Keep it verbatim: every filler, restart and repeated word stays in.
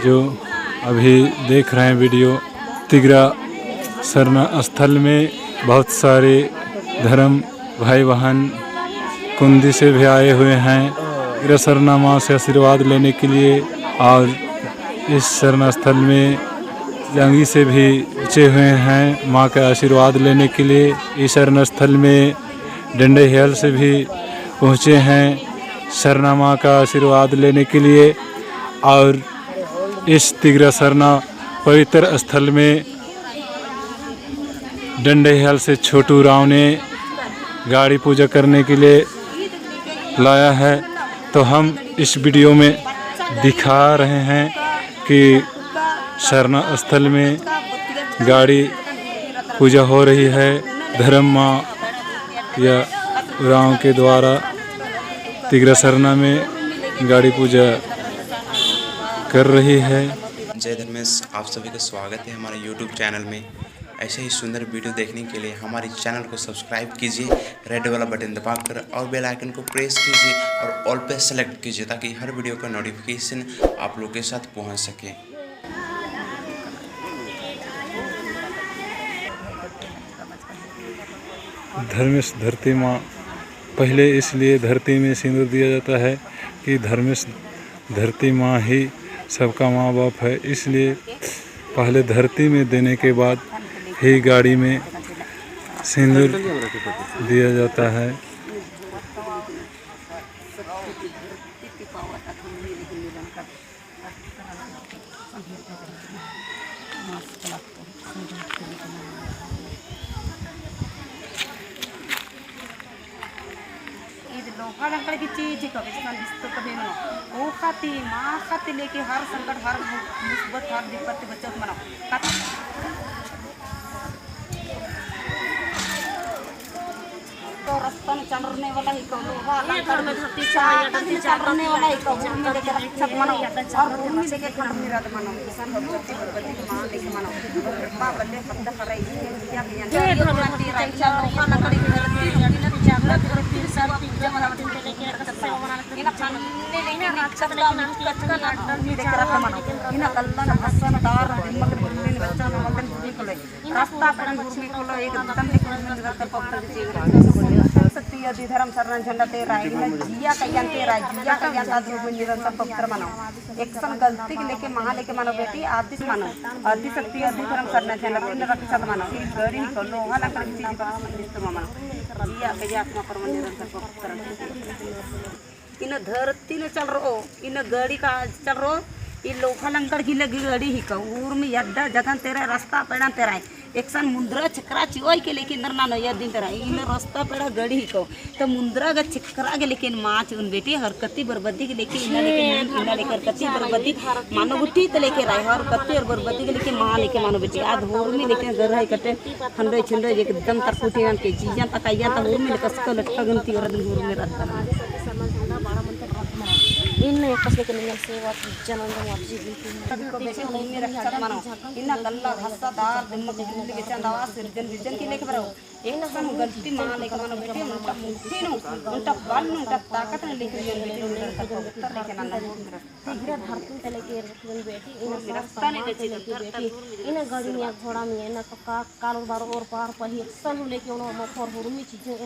जो अभी देख रहे हैं वीडियो, तिगरा सरना स्थल में बहुत सारे धर्म भाई बहन कुंदी से भी आए हुए हैं तिगरा सरना माँ से आशीर्वाद लेने के लिए, और इस सरना स्थल में जंगी से भी पहुँचे हुए हैं माँ का आशीर्वाद लेने के लिए। इस सरना स्थल में डंडे हियाल से भी पहुँचे हैं सरना माँ का आशीर्वाद लेने के लिए। और इस तिगरा सरना पवित्र स्थल में डंडे हियाल से छोटू उराँव ने गाड़ी पूजा करने के लिए लाया है। तो हम इस वीडियो में दिखा रहे हैं कि सरना स्थल में गाड़ी पूजा हो रही है। धर्म माँ या उराँव के द्वारा तिगरा सरना में गाड़ी पूजा कर रही है। जय धर्मेश, आप सभी का स्वागत है हमारे YouTube चैनल में। ऐसे ही सुंदर वीडियो देखने के लिए हमारे चैनल को सब्सक्राइब कीजिए रेड वाला बटन दबाकर, और बेल आइकन को प्रेस कीजिए और ऑल पे सेलेक्ट कीजिए, ताकि हर वीडियो का नोटिफिकेशन आप लोग के साथ पहुंच सके। धर्मेश धरती माँ, पहले इसलिए धरती में सिंदूर दिया जाता है कि धर्मेश धरती माँ ही सबका माँ बाप है, इसलिए पहले धरती में देने के बाद ही गाड़ी में सिंदूर दिया जाता है। ईद लोहा लंकड़ की चीज ही कभी सन बिस्तर कभी मनो। ओखा ती, माखा ती लेके हर संकट, हर मु-, मुसीबत, हर विपत्ति बचत मनो। तो रस्ता नू चलरने वाला ही को लोहा लंकड़ की चीज, चलरने वाला ही को उर्मी लेके रक्षक मनो, और उर्मी लेके खंड निरत मनो। किसान भगवती भगवती के माँ लेके मनो। कृपा बल्ले पत्ता हरे इना पन्ने लेके निकल कर उर्मी लेके रख मनो। इना कल्लन हसन तार दिम्मक उर्मी बच्चा मनो, उर्मी कोले। रस्ता पड़न उर्मी कोले, एकदम लेके उर्मी रस्ता पत्ता के चीज। सत्य आदि धर्म सरना झंडा तेरा, इना जिया कय्यान तेरा, जिया कय्यान ता उर्मी निरंतर पवित्र मनो। एकसन गलती के लेके महा लेके मनो बेटी, आदिस मनो। आदि शक्ति आदि धर्म सरना झंडा तीन रक्षा मनो। ई गड़ी को लोहा लंकड़ की चीज बक्स मंदिर तो मनो। जिया के आत्मा पर मंदिर अंतर पवित्र। इन धरती ने चल रहो, इन गड़ी का चल रहो, ई लोहा लंकड़ की लगी गड़ी ही का। उर्मी अड्डा जगन तेरा, रस्ता पेड़न तेरा है। एकसन मुंद्रा छिकरा चिओय के लेकिन नर नानो या दिन तेरा। इन रस्ता पेड़ा गड़ी ही को। तो मुंद्रा गा छिकरा गे लेकिन माँ चिओन बेटी, हर कत्ती बरबदी गे लेके इना लेके, इना लेके हर कत्ती बरबदी मनो गुट्ठी तो लेके राय, हर कत्ती और बरबदी गे लेके माँ लेके मनो बेटी। आद उर्मी लेके घर है कटे खंडोय छिंडोय एकदम तरकुटी नाम के जिया तक आइया तो उर्मी लेके असको लटका गंती और दिन उर्मी रत्ता। इन एकस लेके निंगन सेवा जनम जम आप जी बिल्कुल। कभी को बेटी उर्मी रक्षा मनो। इन्ना गल्ला घासा दार दिम्मक दिल्ली के चंदावा सिरजन विजन की लेके बरो। एकसन गलती मल लेके मनो बेटी, ओन्टा मुट्ठी नू, ओन्टा बल नू, ओन्टा ताकत नू लेके मनो बेटी, ओन्टा पवित्र लेके नन्ना। तिगरा धरती ते लेके रखबन बेटी, इना रस्ता ने लेके बेटी, इना गड़ी में घोड़ा में, इना का काल बार और पार पही, एकसन लेके ओनो मखोर हुरमी चीजें।